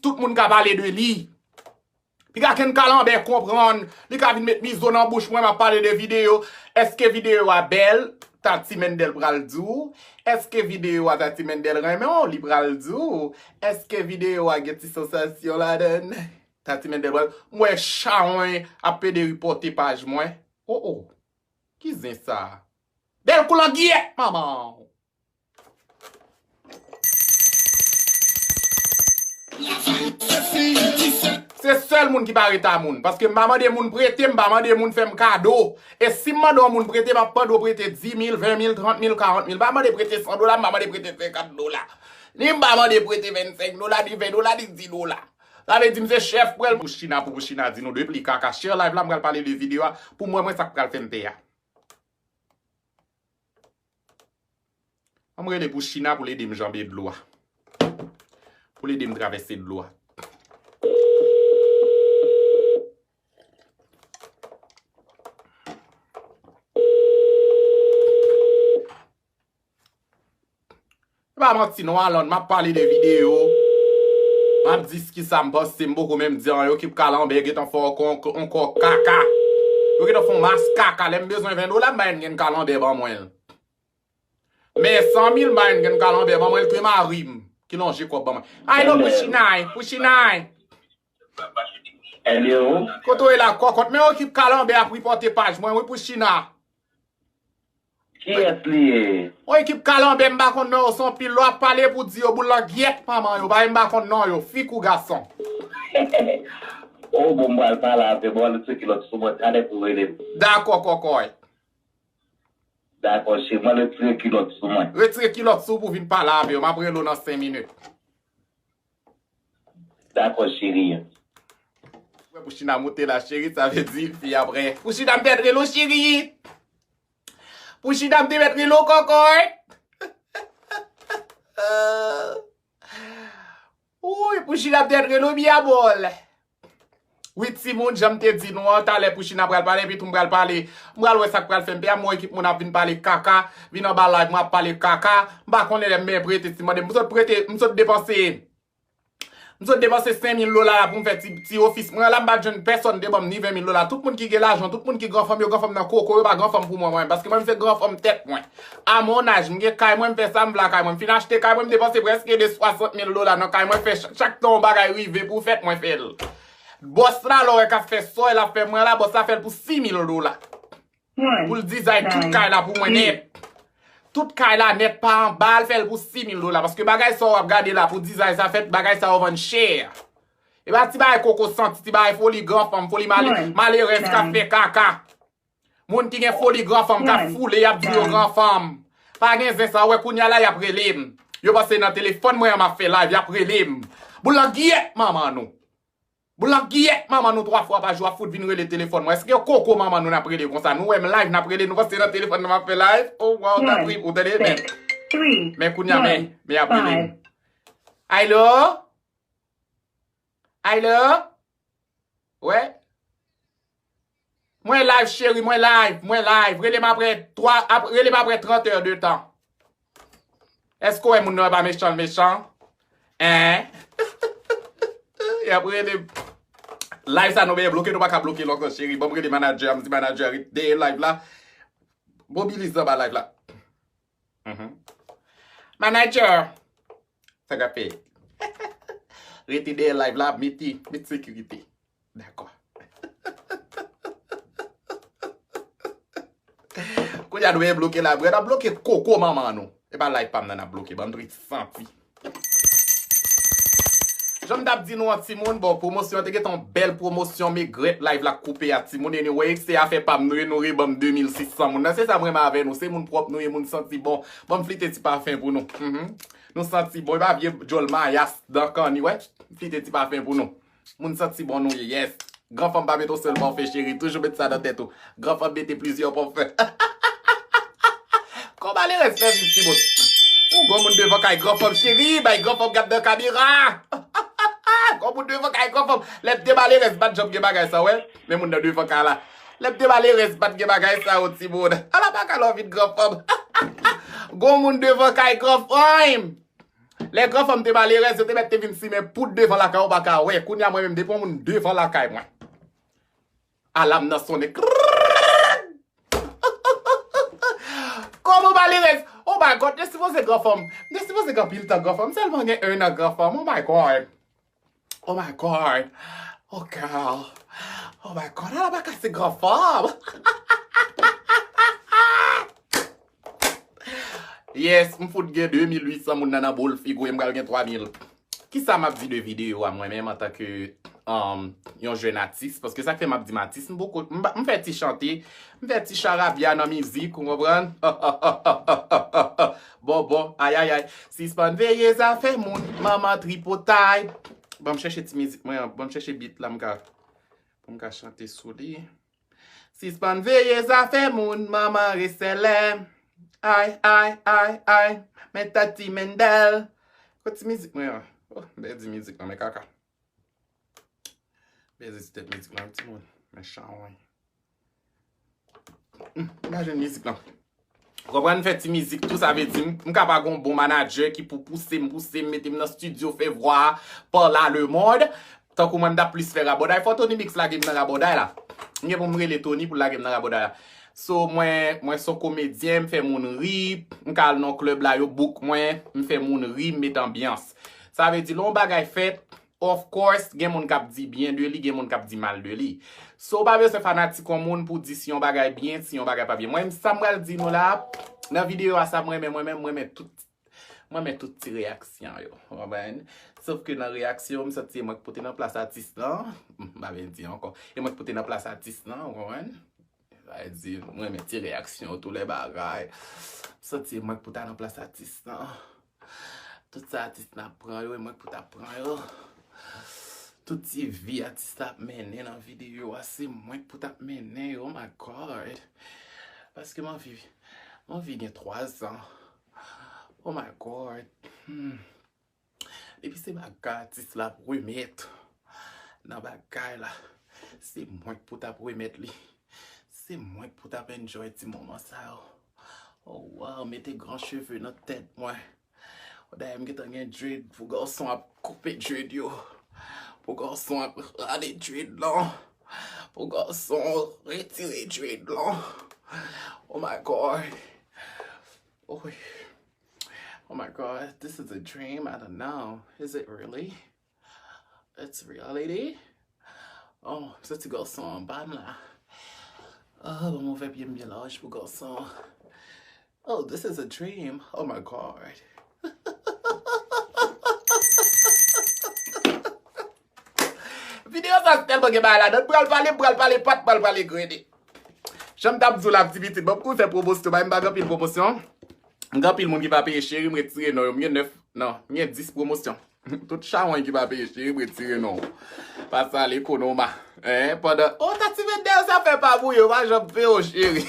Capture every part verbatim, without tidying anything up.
tout moun ka pale de li. Piga Ken Kalanbè konprann, li ka vin met mizo nan bouch mwen, m ap pale de videyo. Èske videyo a bèl? Tati Mendel pral di w. Èske videyo a Tati Mendel renmen w? Li pral di w. Èske videyo a gen ti sansasyon ladan l? Tati Mendel pral, m wè chawony ap pede ripòte paj mwen. O o. Ki zen sa? Bèl kou langiyèt manman w. Se sèl moun ki pa reta moun. Paske m pa mande moun prete, m pa mande moun fè m kado. E si m mande yon moun prete, m ap mande w prete di mil, ven mil, trant mil, karant mil. M pa mande prete san dola, m pa mande prete senkant dola. Ni m pa mande prete vennsenk dola, ni ven dola, ni dis dola. Sa vle di m se chèf pral pou China, pou China di nou de pli kaka. Share live la, m pral pale de videyo a. Pou mwen, mwen sa k pral fè m pè a. Ann m rele pou China pou l ede m janbe dlo a. Pou l ede m travèse dlo a. E pa manti non, Alon, m ap pale de videyo. M ap di s ki sa m panse, m poko menm di anyen, yo ki Kalanbè gentan fè yon kò, yon kò kaka. Yo gentan fè yon mas kaka. Lè m bezwen ven dola, m bay Ken Kalanbè ban mwen l. Men san mil, m bay Ken Kalanbè ban mwen l ke mari m ki lonje kòb ban mwen. Ay non, pou China, pou China. Kote w ye la, kòkòt? Men yon ekip Kalanbè ap ripòte paj mwen, wi, pou China. Kiyès li ye? Yon ekip Kalanbè, m pa konn non yo, se yon pil lè w ap pale pou di yo boul langiyèt manman yo, bagay m pa konn non yo, fi kou gason. O, bon, m pral pale avè w, m pral tcheke lòt sou mwen, talè pou w rele m. Dakò, kòkòy. Dakò, cheri, m pral retire kilòt sou mwen. Retire kilòt sou w pou w vin pale avè yo, m ap rele w nan senk minit. Dakò, cheri. Wè, pou China moute la, cheri, sa vle di fi a prè. Pou China m pèt rele w, cheri. Pou China m te mèt rele w, kòkòy. Wi, pou China m te mèt rele w, mi amor. Wi, timoun, jan m te di nou an, talè pou China pral pale, epi tou m pral pale. M pral wè sa k pral fè m pè a, m wè ekip moun ap vin pale kaka, vin anba live mwen ap pale kaka. M pa konnen lè m ben prete, si m mande, m sot prete, m sot depanse. M sot depanse senk mil dola la pou m fè ti, ti ofis mwen an la, m pa t jwenn pèsonn te ban m ni ven mil dola. Tout moun ki gen lajan, tout moun ki gran fanm, yo gran fanm nan koko, yo pa gran fanm pou mwen, mwen. Paske mwen, m se gran fanm tèt mwen. A mon âge, m gen kay mwen, m fè sa m vle ak kay mwen. M fin achte kay mwen, m depanse prèske de swasant mil dola nan kay mwen, fè ch-, chak tan yon bagay rive pou fèt, mwen fè l. Bòs la, lè w wè k ap fè sa l ap fè mwen la, bòs la fè l pou sis mil dola. Pou l dizay tout kay la pou mwen nèt. Tout kay la nèt pa anba, l fè l pou sis mil dola. Paske bagay sa w ap gade la pou dizay sa fèt, bagay sa yo vann chè. E pa ti bagay koko santi, ti bagay foli gran fanm, foli male-, malerèz k ap fè kaka. Moun ki gen foli gran fanm k ap foule, y ap di yo gran fanm. Pa gen zen sa, w wè kounye a la y ap rele m. Yo panse nan telefòn mwen an m ap fè live, y ap rele m. Boul langiyèt manman nou. Boul langiyèt manman nou twa fwa pa jou ap fout vin rele telefòn mwen. Èske koko manman nou n ap rele konsa? Nou wè m live n ap rele, nou panse nan telefòn nan m ap fè live? Oh, wow, ta trip, ou tande, men. Men kounye a, men, men y ap rele m. Alo? Alo? Wè? Mwen live, cheri, mwen live, mwen live. Rele m apre twa, ap-, rele m apre trant è de tan. Èske w wè moun nan pa mechan, mechan? Hein? Y ap rele m. Live sa nou bezwen bloke, nou pa ka bloke l ankò, cheri. Ban m rele manager, m di manager ret dèyè live la. Mobilize anba live la. Mhm. Manager. Sa k ap fè? Rete dèyè live la, mete, met sekirite. Dakò. Kounye a nou vle bloke la, bre, n ap bloke koko manman nou. E pa live pa m nan n ap bloke, ban m dwe santi. Jan m t ap di nou an, timoun, bon, pwomosyon an te gentan yon bèl pwomosyon, men grèt live la koupe a, timoun, anyway, se afè pa m nou ye, nou rebanm de mil sis san moun nan, se sa m renmen avè nou, se moun pwòp nou ye, moun santi bon, ban m flite ti pafen pou nou. Mhm. Nou santi bon, e pa vye djòl mayas dan kanni, wè, flite ti pafen pou nou. Moun santi bon nou ye, yes. Gran fanm pa mete yon sèl pafè, cheri. Toujou met sa nan tèt ou. Gran fanm mete plizyè pafè. Kòman le respè viv timoun? Ou gon moun devan kay gran fanm, cheri. Bay gran fanm gad nan kamera. Gon moun devan kay gran fanm. Lè m te malerèz, m pa t janm gen bagay sa, wè. Men moun nan devan kay la. Lè m te malerèz, m pa t gen bagay sa, yo timoun. Ala pa ka lè w vin gran fanm. Gon moun devan kay gran fanm. Lè gran fanm te malerèz, yo te mèt te vin simen poud devan lakay ou pa ka wè. Kounye a mwen menm, depi yon moun devan lakay mwen, alam nan sonnen. Krrrr! Kòman malerèz? Oh my God, m te sipoze gran fanm. M te sipoze gen anpil tan gran fanm. Sèlman gen en an gran fanm. Oh my God. Oh my God. Oh girl. Oh my God, ala pa kase gran fanm. Yes, m fout gen de mil uit san moun nan nan boul figi w, e m pral gen twa mil. Kisa m ap di de videyo a mwen menm antanke, um, yon jèn atis? Paske sa k fè m ap di m atis, m poko, m, m fè ti chante, m fè ti charabya nan mizik, ou konprann? Bon, bon, ay, ay, ay. Sispann veye zafè moun, manman tripotay. Ban m chèche ti mizik mwen an, ban m chèche beat la m ka, pou m ka chante sou li. Sispann veye zafè moun, manman resèlè. Ay, ay, ay, ay, men tati Mendel. Kot ti mizik mwen an? Oh, m pèdi mizik lan, men kaka. M pèdi ti tèt mizik lan, wi, timoun. Men chawony. Hmm, m pa jwenn mizik lan. Ou konprann, fè ti mizik tou, sa vle di m, m ka pa gon bon manadjè ki pou pouse m, pouse m, mete m nan estidyo, fè vwa a, pale a lemonn. Tankou mwen, m t ap plis fè rabòday. Fò Tony Mix lage m nan rabòday la. M gen pou m rele Tony pou l lage m nan rabòday la. So, mwen, mwen se yon komedyen, m fè moun ri, m ka al nan klèb la, yo book mwen, m fè moun ri, m met anbyans. Sa vle di, lè yon bagay fèt, of course, gen moun k ap di byen de li, gen moun k ap di mal de li. So, ou pa bezwen fanatik yon moun pou di si yon bagay byen, si yon bagay pa byen. Mwen, sa m pral di nou la, nan videyo a, sa mwen renmen, mwen menm, mwen renmen tout, mwen renmen tout ti reyaksyon yo. Ou konprann? Sof ke nan reyaksyon, m santi se mwen k pote nan plas atis lan. M pa vle di ankò. E mwen k pote nan plas atis lan, ou konprann? Sa vle di, mwen renmen ti reyaksyon yo, tout lè bagay. M santi se mwen k pou ta nan plas atis lan. Tout sa atis lan ap pran yo, e mwen k pou ta pran yo. Tout ti vi atis la ap mennen nan videyo a, se mwen k pou ta mennen yo, oh my God. Paske m anvi, m anvi gen twa zan. Oh my God. Hmm. Depi se bagay atis la ap remèt nan bagay la, se mwen k pou t ap remèt li. Se mwen k pou t ap enjoy ti moman sa yo. Oh wow, mete gran cheve nan tèt mwen. Dayè m gentan gen dread, pou gason ap koupe dread yo. Pou gason ap rale dread lan. Pou gason retire dread lan. Oh my God. Oh, oh my God, this is a dream. I don't know. Is it really? It's reality? Oh, se ti gason anba m la. Oh, ban m ouvè pye m byen laj pou gason. Oh, this is a dream. Oh my God. Videyo sa tèlman gen bagay ladan. Pral pale, pral pale, pat, pral pale grede. Jan m t ap di w la, ti pitit, ban m tou fè pwomosyon, bay m pa gen anpil pwomosyon. M gen anpil moun ki pa peye, cheri, m retire non yo. M gen nèf, non, m gen dis pwomosyon. Tout chawony ki pa peye, cheri, m retire non w. Pase ale konoma. Hein, pandan, oh, tati Mendel, sa fè pa bouye, w pa janm fè yo, cheri.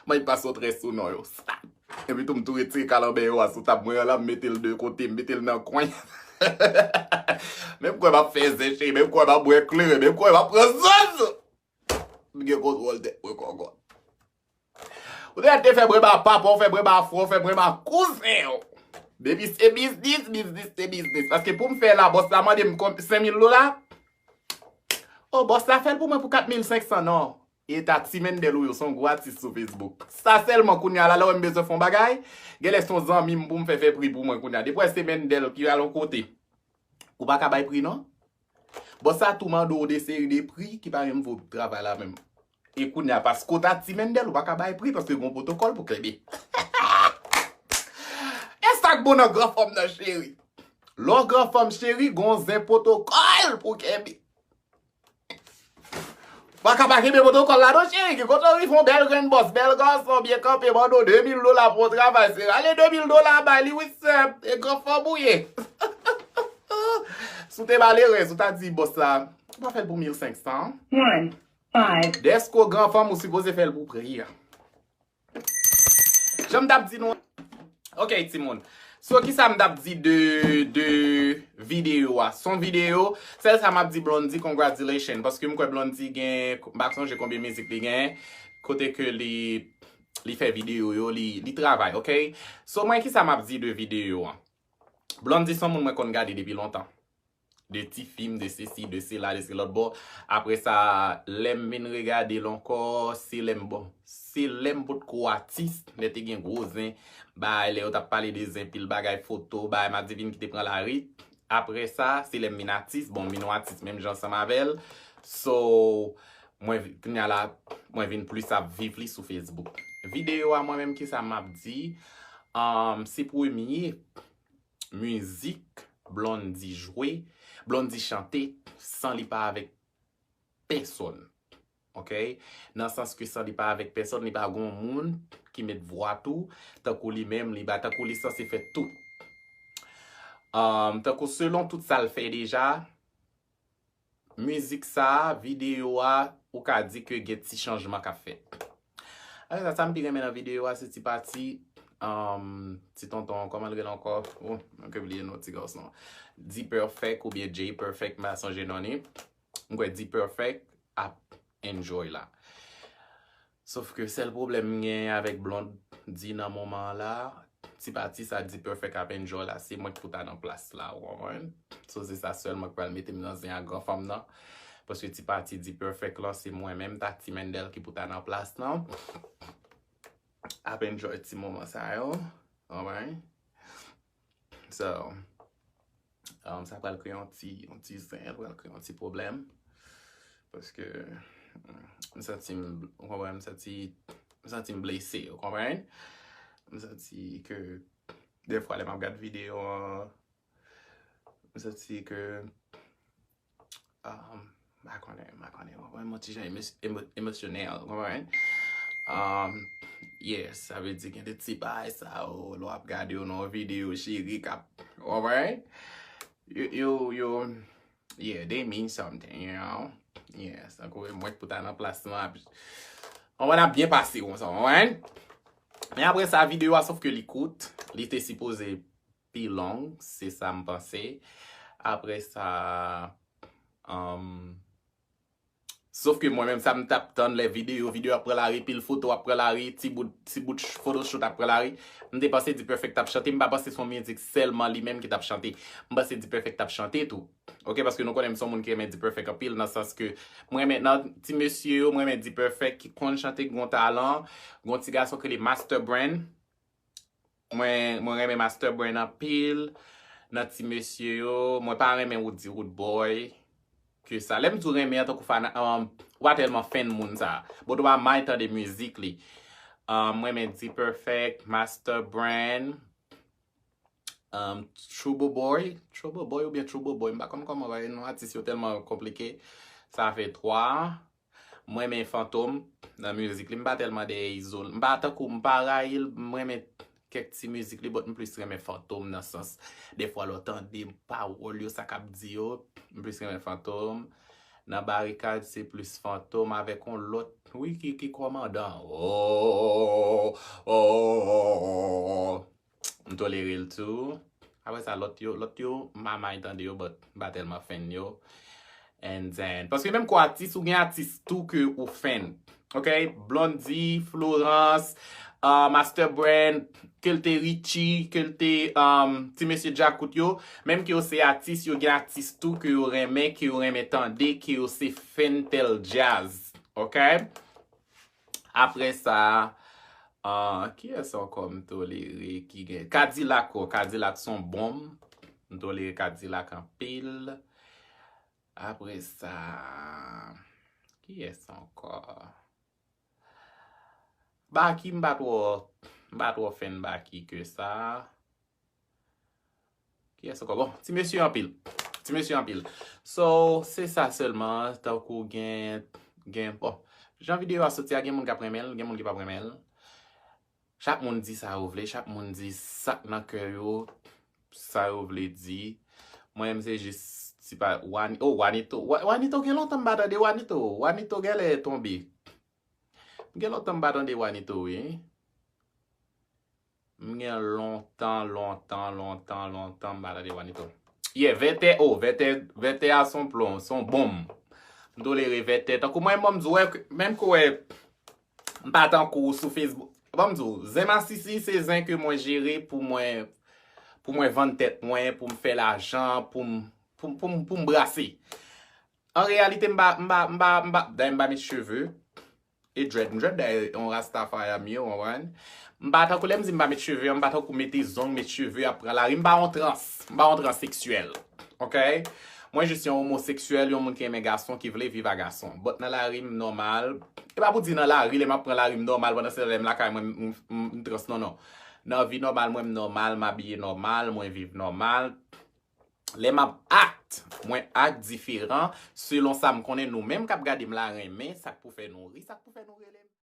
Mwen pase w trè sou non yo. Sa. Epi tou, m tou retire kalanbè yo a sou tab mwen an la, m mete l de kote, m mete l nan kwen. Men m kwè m ap fè zen, cheri, men m kwè m ap bwè kleren, men m kwè m ap pran zozo. M gen kontwòl tèt mwen kòkòt. Ou te fè brenn ba papa w, fè brenn ba frè w, fè brenn ba kouzen w. Depi se biznis, biznis se biznis. Paske pou m fè la, bòs la mande m senk mil dola. Oh, bòs la fè l pou mwen pou kat mil senk san, non. E ta ti Mendel ou yo, se yon gwo atis sou Facebook. Sa sèlman kounye a la, lè w wè m bezwen fè yon bagay, genlè se yon zanmi m pou m fè fè pri pou mwen kounye a. Depi w wè se Mendel ki al yon kote, ou pa ka bay pri non. Bòs sa tou mande w de seri de pri ki pa menm vo travay la menm. E kounye a, paske w ta ti Mendel, ou pa ka bay pri paske gon pwotokòl pou kenbe. E sa k bon nan gran fanm nan, cheri. Lè w gran fanm, cheri, gon zen pwotokòl pou kenbe. Pa ka pa kenbe pwotokòl la non, cheri. Ki kote w rive, yon bèl grenn bòs, bèl gason, byen kanpe, mande w de mil dola pou yon travay. Se rale de mil dola bay li, wi, sè. E gran fanm ou ye. Si w te malerèz, ou ta di bòs la, ou pa fè l pou mil senk san. One, five. Dèske w gran fanm, ou sipoze fè l pou pri a. Jan m t ap di nou. Ok, timoun. So, kisa m t ap di de, de videyo a? Se yon videyo, sèl sa m ap di Blondy, congratulations. Paske m kwè Blondy gen, m pa sonje konbyen mizik li gen, kote ke li, li fè videyo yo, li, li travay, ok? So, mwen, kisa m ap di de videyo an? Blondedy se yon moun mwen konn gade depi lontan. De ti fim, de sesi, de sela, de se lòt bò. Apre sa, lè m vin regade l ankò, se lè m, bon, se lè m potko atis, lè te gen gwo zen, bay, lè yo t ap pale de zen, pil bagay, foto, bay, Madivine ki te pran lari. Apre sa, se lè m vin atis, bon, m vin yon atis menm jan ansanm avè l. So, mwen, kounye a la, mwen vin plis ap viv li sou Facebook. Videyo a, mwen menm, kisa m ap di? Um, se premye mizik Blondedy jwe, Blondedy chante san li pa avèk pèsonn. Ok? Nan sans ke san li pa avèk pèsonn, li pa gon moun ki met vwa tou, tankou li menm, li ba tankou li sanse fè tout. Um, tankou selon tout sa l fè deja, mizik sa, videyo a, ou ka di ke gen ti chanjman k ap fèt. Apre sa, sa m pi renmen nan videyo a, se ti pati, um, ti tonton, kòman l rele ankò? Oh, mwen ke bliye non ti gason. D-Perfect oubyen J-Perfect, m pa sonje non li. M kwè D-Perfect ap enjoy la. Sof ke sèl pwoblèm m genyen avèk Blondedy nan moman an la, ti pati sa D-Perfect ap enjoy la, se mwen ki pou ta nan plas la, ou konprann? So, se sa sèlman ki pral mete m nan zen a gran fanm nan. Paske ti pati D-Perfect lan, se mwen menm, Tati Mendel ki pou ta nan plas lan. Ap enjoy ti moman sa yo, ou konprann? So, um, sa pral kreye yon ti, yon ti zen, pral kreye yon ti pwoblèm. Paske, mm, m santi m, ou konprann, m santi, m santi m blese, ou konprann? M santi ke, defwa, lè m ap gad videyo an, m santi ke, um, m pa konnen, m pa konnen, ou konprann, m yon ti jan emo-, emo-, emosyonèl, ou konprann? Um, yes, sa vle di gen de ti bagay sa yo, lè w ap gade yo nan yon videyo, cheri k ap, ou konprann? Yo, yo, yo, yeah, they mean something, you know? Yes, tankou mwen k pou ta nan plas lan, ap, ou konprann, ap byen pase konsa, ou konprann? Men apre sa, videyo a, sof ke li kout, li te sipoze pi long, se sa m panse. Apre sa, um, sof ke mwen menm sa m t ap tann lè videyo, videyo ap pran lari, pil foto ap pran lari, ti bout, ti bout ch-, photoshoot ap pran lari. M te panse D-Perfect t ap chante, m pa panse se yon mizik sèlman li menm ki t ap chante. M panse D-Perfect t ap chante tou. Ok, paske nou konnen m se yon moun ki renmen D-Perfect anpil, nan sans ke mwen renmen nan ti mesye yo, mwen renmen D-Perfect ki konn chante, ki gon talan, gon ti gason ki rele Master Brain. Mwen, mwen renmen Master Brain anpil nan ti mesye yo. Mwen pa renmen Roody Roodboy ke sa. Lè m di w renmen an tankou fana, um, ou pa tèlman fan moun sa. But ou pa may tande mizik li. Um, mwen renmen D-Perfect, Master Brain, um, Trouble Boy. Trouble Boy oubyen Trouble Boy. M pa konn kòman, non atis yo tèlman konplike. Sa fè twa. Mwen renmen Fantom nan mizik li. M pa tèlman dèyè Izo. M pa tankou, m pa rayi l. Mwen renmen kèk ti mizik li, but m plis renmen Fantom nan sans. Defwa lè w tande pawòl yo, sa k ap di yo, m plis renmen Fantom. Nan Barikad, se plis Fantom avèk yon lòt, wi, ki, ki kòmandan. Oh, oh, oh, oh, oh. M tolere l tou. Apre sa, lòt yo, lòt yo, m pa may tande yo, but m pa tèlman fan yo. And then, paske menm kou atis, ou gen atis tou ke ou fan. Ok? Blondedy, Florence, uh, Master Brain, ke l te Richie, ke l te, um, ti mesye Djakout yo. Menm ke yo se atis, yo gen atis tou ke yo renmen, ke yo renmen tande, ke yo se fan tèl djaz. Ok? Apre sa, ah, kiyès ankò m tolere ki gen? Kadilak, o, Kadilak se yon bonm. M tolere Kadilak anpil. Apre sa, kiyès ankò? Baky, m pa twò, m pa twò fan Baky ke sa. Kiyès ankò? Bon, ti mesye anpil. Ti mesye anpil. So, se sa sèlman, tankou gen, gen, bon, jan videyo a soti a, gen moun k ap renmen l, gen moun ki p ap renmen l. Chak moun di sa yo vle, chak moun di sa k nan kè yo, sa yo vle di. Mwen menm se jis, se pa, Wani-, oh, Wanito. Wa-, Wanito gen lontan m pa tande Wanito. Wanito genlè tonbe. Gen lontan m pa tande Wanito, wi. M gen lontan, lontan, lontan, lontan m pa tande Wanito. Yeah, Vètè, oh, Vètè, Vètè a se yon plon, se yon bonm. M tolere Vètè. Tankou mwen, mwen m di w, wè, menm ke w wè, m pa tankou w sou Facebook. Ban m di w, zen masisi se zen ke mwen jere pou mwen, pou mwen vann tèt mwen, pou m fè lajan, pou m pou m pou m pou m brase. An reyalite, m pa m pa m pa m pa dayè m pa met cheve e dread. M dread dayè yon rastafari m ye, w konprann? M pa tankou lè m di m pa met cheve an, m pa tankou mete zong, met cheve, ap pran lari. M pa yon trans, m pa yon transeksyèl. Ok? Mwen jis yon omoseksyèl, yon moun ki renmen gason, ki vle viv a gason. But nan lari m nòmal. E pa pou di nan lari, lè m ap pran lari m nòmal, pandan se lè m lakay mwen m, m, m trans, non, non. Nan vi nòmal mwen m nòmal, m abiye nòmal, mwen viv nòmal. Lè m ap act, mwen act diferan selon sa m konnen nou menm k ap gade m la renmen, sa k pou fè nou ri, sa k pou fè nou rele.